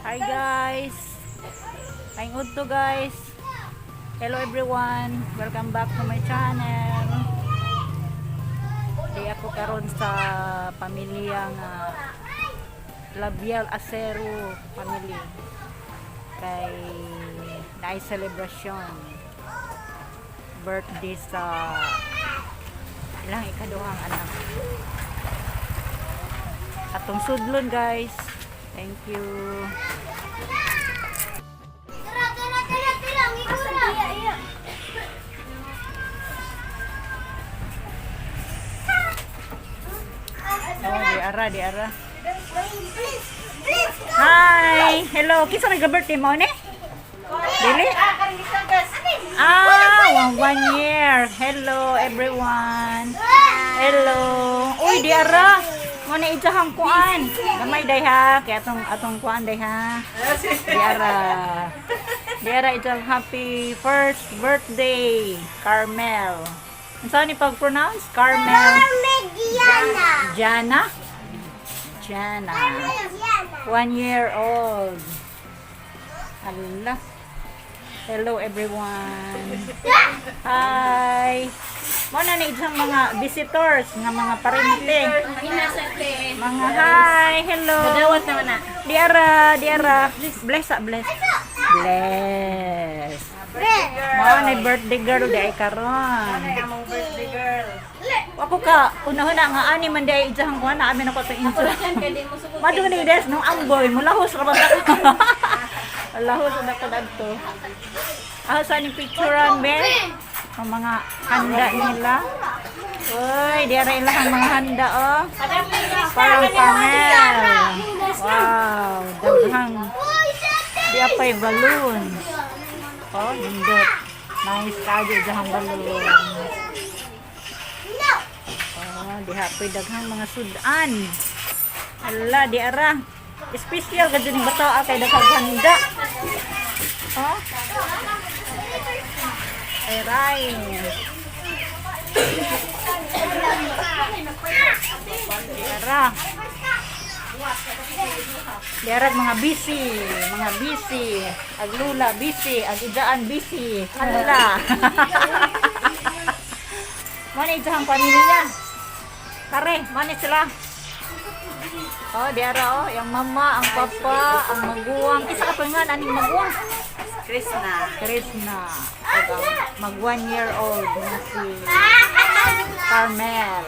Hi guys! Hi udto, guys! Hello everyone! Welcome back to my channel. Di ako karon sa pamilya nga Labial Acero family kay naay celebration, birthday sa ilang ikaduhang anak. Atong sudlon, guys. Thank you. Tara, tara, tara, tara, ngikura. Iya, iya. Oh, di ara, di ara. Please, please. Hi! Hello! Kinsa may birthday mo ni? Dili? Ah, 1 year. Hello everyone. Hello. Uy, di ara. Mo na ijahang kuan. Gamay day ha. Kaya atong atong kuan day ha. Di ara. Di ara ijang happy first birthday, Carmel. Unsa ni pag-pronounce? Carmel. Mediana. Jana? Jana. Mediana. 1 year old. Allah. Hello everyone. Hi. Mo na ni isang mga visitors nga mga parente. Mga hi, hello. Kadawat naman na. Di ara, di ara. Bless, ah, bless. Bless. Mao na birthday girl di ay karon. Among birthday girl. Ako ka unahon na nga ani man di ay ijahang kuan na amin ako sa inyo. Kay di mo sugod. Mado ni des nung amboy, mulahos ra ba ta? Lahos na ko dagto. Ah, sa ni picturean be? Ang mga handa nila. Uy, di ara ilang mga handa oh. Parang Carmel. Wow, daghang di apay balloon. Oh, nindot. Nice kayo dahang balloon. No. Oh, diha po'y daghang mga sudan. Ala, di ara. Special ka dyan yung bata kay daghang handa. Oh. Aray. Di ara. Di ara mga busy, mga busy. Ag lula busy, ag idaan busy. Hala. Mana ijahang pamilya? Kare, mana sila? Oh, di ara oh, yang mama, ang papa, ang maguwang. Isa ka pa nga aning maguwang. Krishna. Krishna. Ug ang mag 1 year old na si Carmel.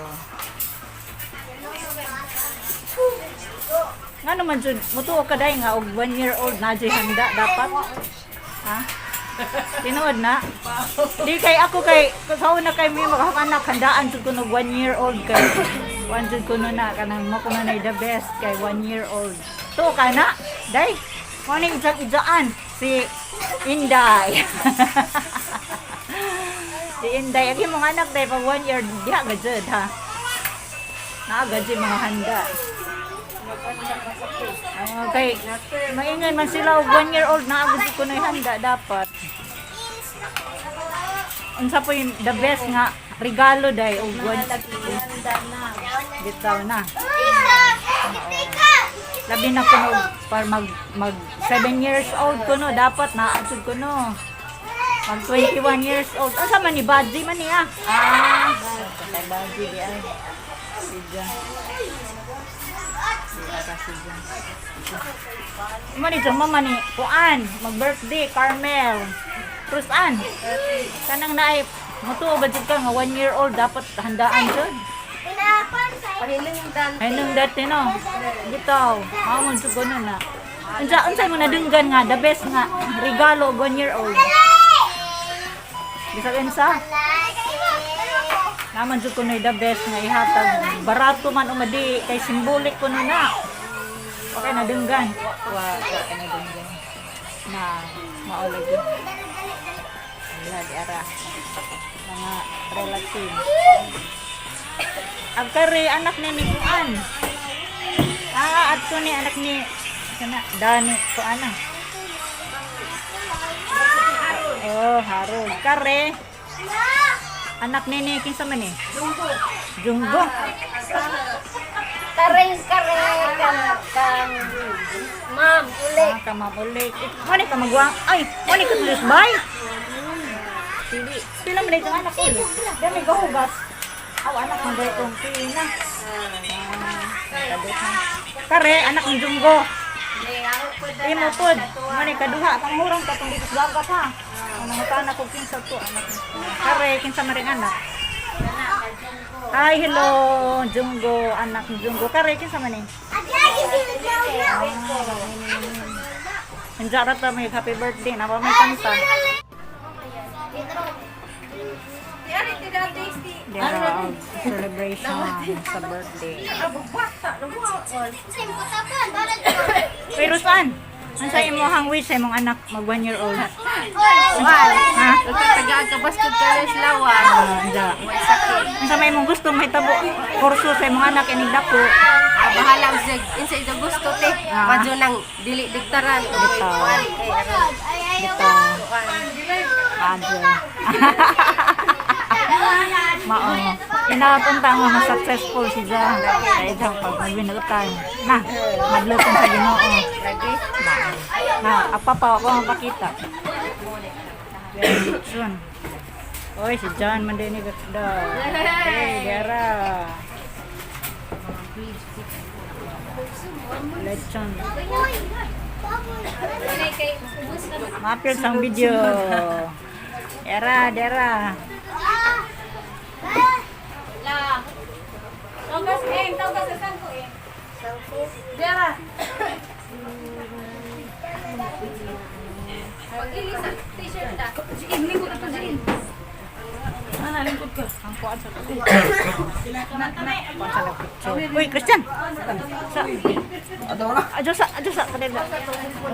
Nga naman jud, mutuo ka day nga og 1 year old na jud handa dapat. Ha? Tinuod na. Di kay ako kay sa una kay may mga anak handaan jud ko nog 1 year old kay one jud ko no na kanang mo ko na the best kay 1 year old. Tuo ka na? Day. Mo ni ijang ijaan si Inday. Si Inday ang imong anak day pag 1 year diha ga jud ha. Naa ga jud mga handa. Ah, kay maingan man sila og 1 year old na agad ko na handa dapat. Unsa po yung the best nga regalo day og one Handa na. Bitaw na. Tika. Tika. Labi na kuno par mag mag 7 years old kuno dapat naa jud kuno. Mag 21 years old. Asa man ni Badji man niya? Ah, kay Badji di ay. Siga. Di ara siga. Mo ni mama ni kuan, mag birthday Carmel. Trusan. Kanang naay mutuo ba jud ka nga 1 year old dapat handaan jud? Pinapan sa Pahiling yung dante. Ay nung dati no. Bitaw, mao man jud kuno na. Unsa unsay mo nadunggan nga the best nga regalo og 1 year old? Bisag unsa? Naman jud kuno the best nga ihatag barato man o madi kay symbolic kuno na. Okay nadunggan. Wa wa kay nadunggan. Na mao lagi. Wala di ara. Mga relative. Ang kare anak ni Kuan. Ah, adto ni anak ni kana Dani kuan na. Oh, Harold. Kare anak ni kinsa man ni? Junggo. Junggo. Kareng kareng kang kang ma'am uli. Ah, ka mabulik. Mo ni ka magwang. Ay, mo ni ka tulis bay. Pili. Pila man kang anak ko. Dami gahugas. Aw anak man dai kong pina. Kare anak ng Junggo. Imo pod. Mo ni kaduha panghurong ka tong dito sa dagat ha. Ang mga anak ko kinsa to anak. Kare kinsa man ring anak. Ay, hello, Junggo, anak ni Junggo. Kare, kinsa man ni? Nandiyan ta may happy birthday na pa may kanta. There are celebration sa birthday. Pero saan? Ano sa imong wish sa imong anak mag 1 year old? Ha? Tagaan ka basket ka les lawa. Ah, anja. Unsa may imong gusto mahitabo kurso sa imong anak inig dako? Ah, bahala og sig insay sa gusto te. Ah. Madyo nang dili diktaran. Bitaw. Bitaw. Adyo. Mao. Inapunta mo na successful si Jan. Sa ijang pag magbinutan. Na, madlokon sa Ginoo. Na, apa pa ako mapakita. John. Oy, si John man din ni Gakda. Hey, Dara. Lechon. Mapil sang video. Dara, Dara. Tawgas eh, tawgas sa sangko eh. Dara. Pag-ili sa t-shirt ta. Ang kuan sa Kuan sa nagpicture. Uy, Christian. Sa. Adyo sa, adyo sa kanila.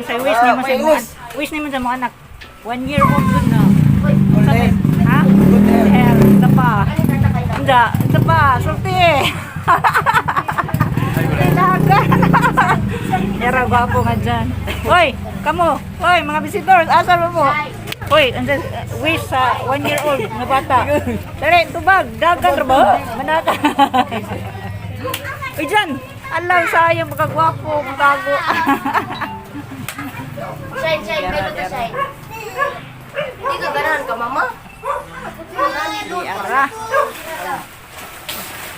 Sa wish nimo sa imong wish nimo sa imong anak. 1 year old gud na. Sa ha? Good health. Isa pa. Hindi, isa pa. Sulti. Tinagan. Yara, gwapo nga dyan. Hoy, kamo. Hoy, mga visitors, asa mo po? Hoy, andyan, wish sa 1 year old nga bata. Dali, tubag, dagan ra ba? Manaka. Uy, dyan. Alaw, sayang, magkagwapo, magkago. Shine, shine, meron ka shine. Hindi ka ganahan ka mama. Di ara.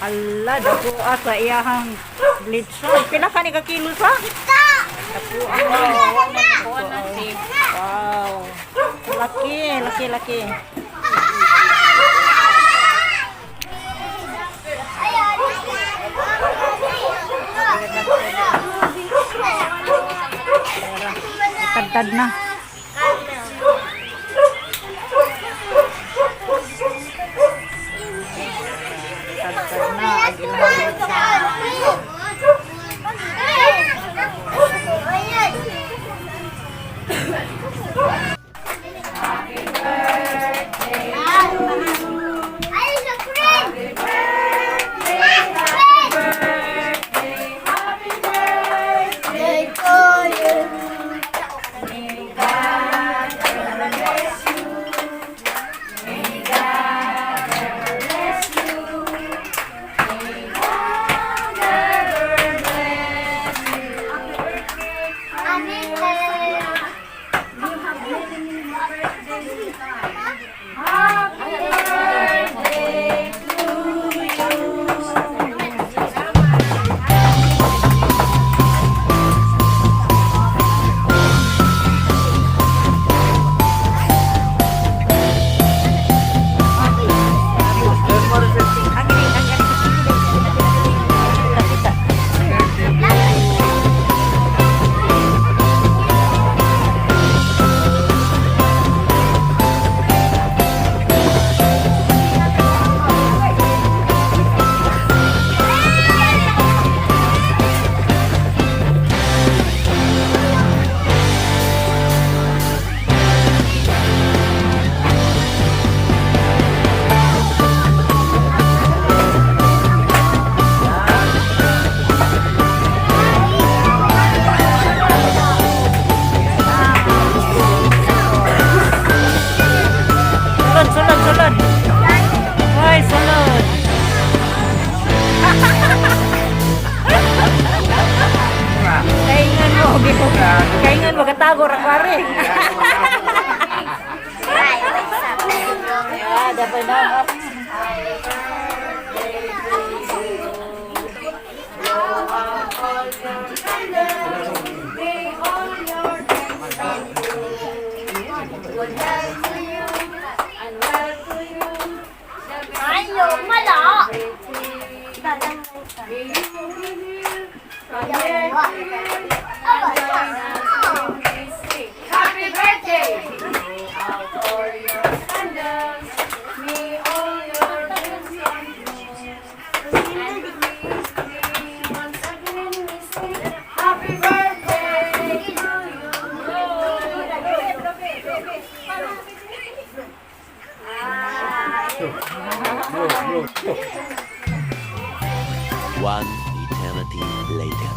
Ala, dako sa iyahang lechon. Pila ka ni ka kilo sa? Dako Wow. Laki, laki, laki. Tagtad na. Tagtad na. Ang ilang lechon. Sulod, sulod, sulod. Hoy, sulod. Kaingan mo, kaingan mo, katago ra pare. Yeah, dapat na. May all your dreams come true. Good health to you and wealth to you. Ayo, mala. May you live from year to year and join us in this day. Happy birthday! Blow out all your candles. May all your dreams come true. And please, please, once again we say, happy birthday to you. One eternity later.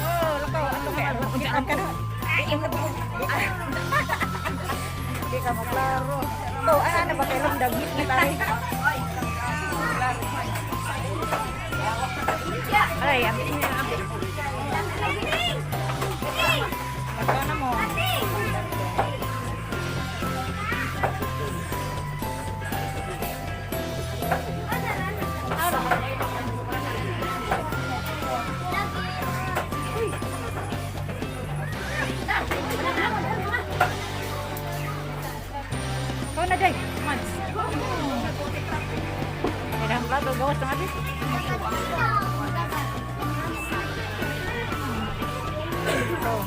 Oh, lakaw, ato kay ano, unsa ka na? Di ka maklaro. Oh, ana na ba kay lang dagit ni tayo? Ay, abi niya, abi. Lakaw na mo. Ikaw na, Jay. Mans. Kailangan plato, gawas na abi. Ikaw.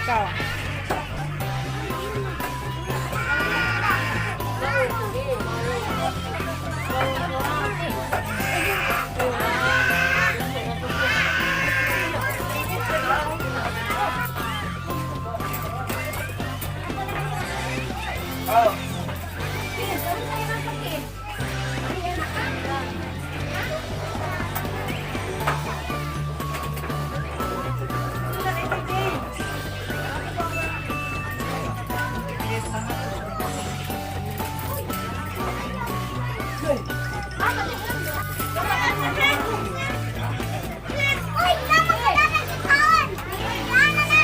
Ikaw. Uy, tama ka na sa taon. Ano na?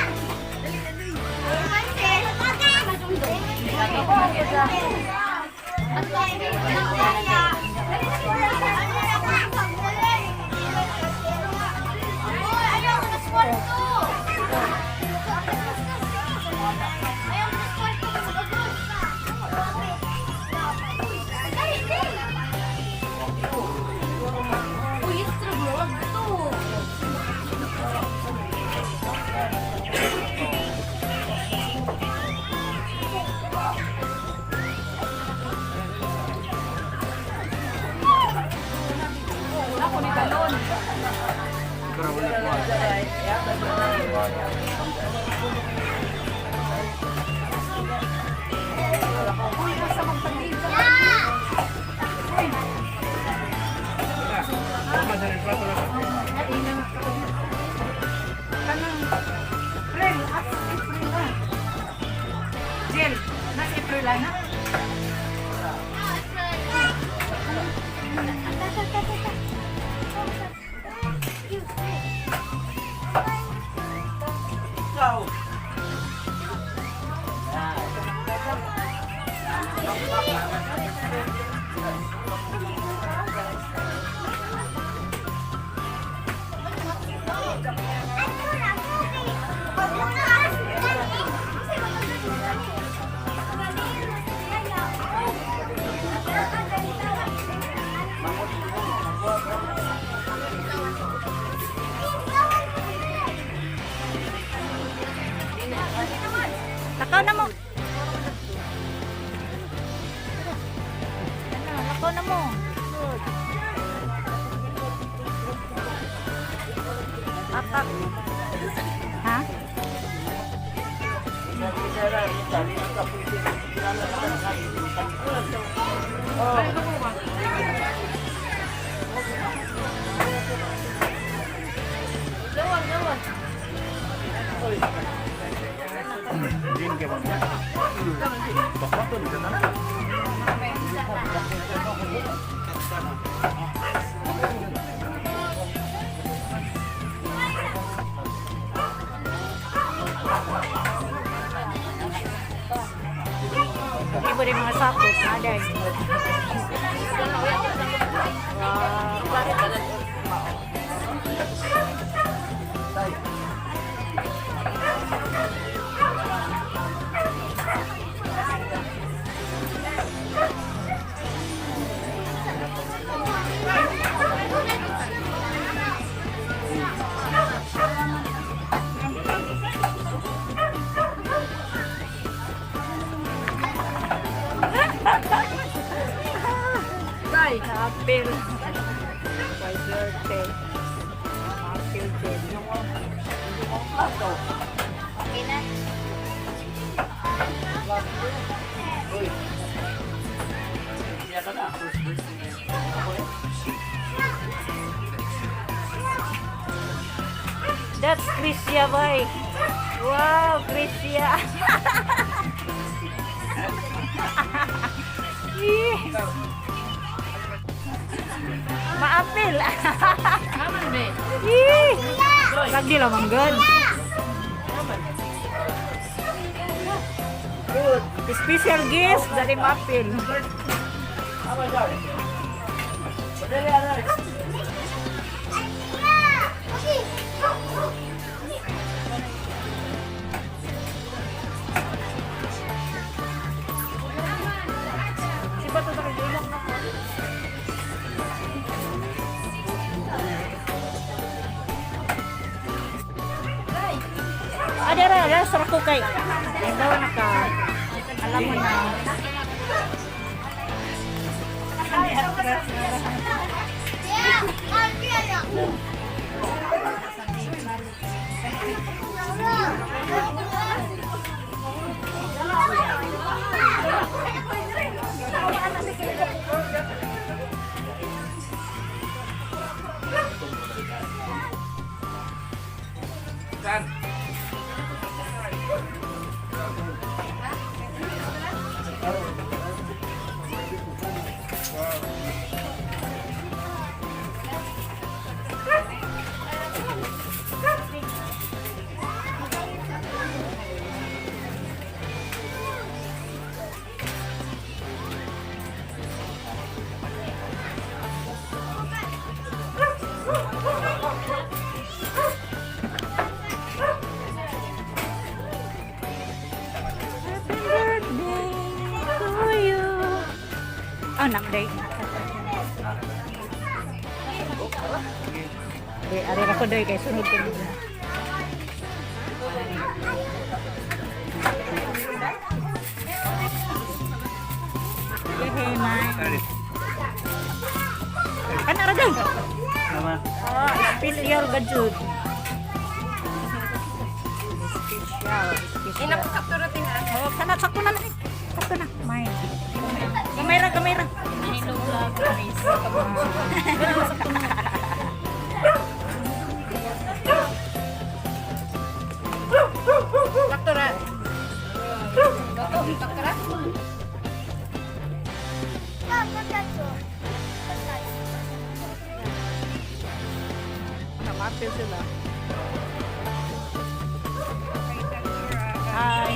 Lakaw na mo. Ano, lakaw na mo. Good. Atak. Ha? Ibo rin mga sakop. Aday. Wow. Apple. By birthday. Apple din. Okay na. That's Chrisia, boy. Wow, Chrisia. Eh. Maapil. Aman be. Eh. Lagi lamang good. Special guest dari Maapil. Ada ra, ada sa ko kay. Ikaw na ka. Alam mo na. Happy birthday to you. Oh, nak day. Di, ari ra ko day kay sunod ko nila. Hey, man. Kana ra day. Oh, special ba jud? Special, special. Inapakaptura natin ah. Oh, kana sakto na lang. Sakto na. May. Gamay ra, gamay ra. Hello vlog guys. Sakto ra. Sakto ra. Namapil sila.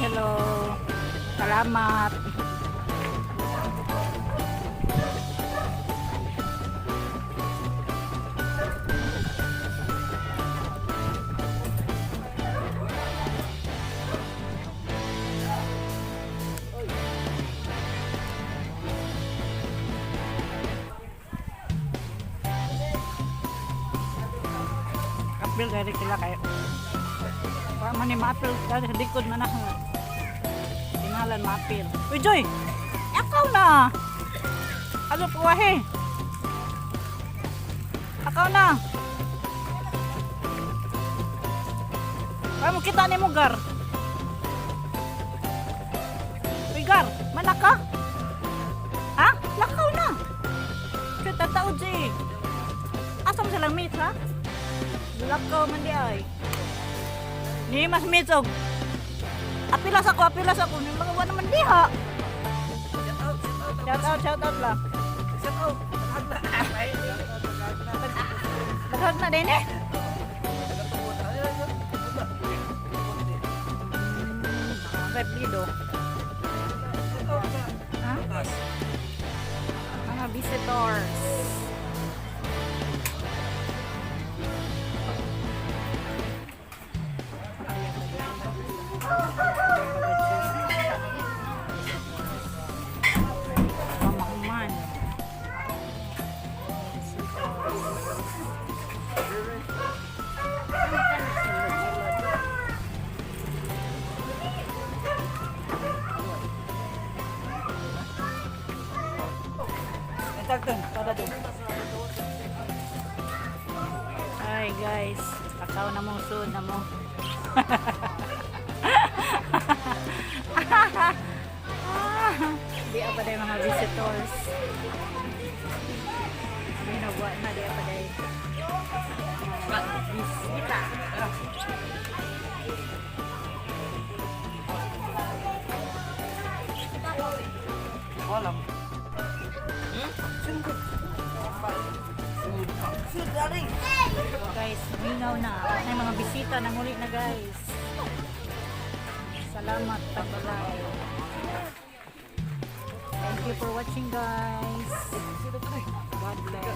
Hello. Salamat. Apil dari sila kayo. Wa man ni maapil dali sa likod man ako. Tingalan maapil. Uy Joy! Akaw na! Ano puwahe? Akaw na! Ay mo kita ni mo gar. Uy gar, manaka? Ha? Lakaw na! Kaya tataod siya eh. Asa mo silang meet ha? Lakaw man di ay. Ni mas meet og. Apilas ako ni mga wa naman diha. Shout out lang. Shout out. Daghag na din eh. Replido. Ha? Mga visitors. Pamahuman. Visitors. Tagtan, tada dun. Ay guys, lakaw na mo, sud na mo. Di pa day mga visitors. Ginagawa na di pa day. Mga bisita. Walang. Guys, mingaw na. May mga bisita na muli na guys. Salamat pagbalay. Thank you for watching, guys. God bless.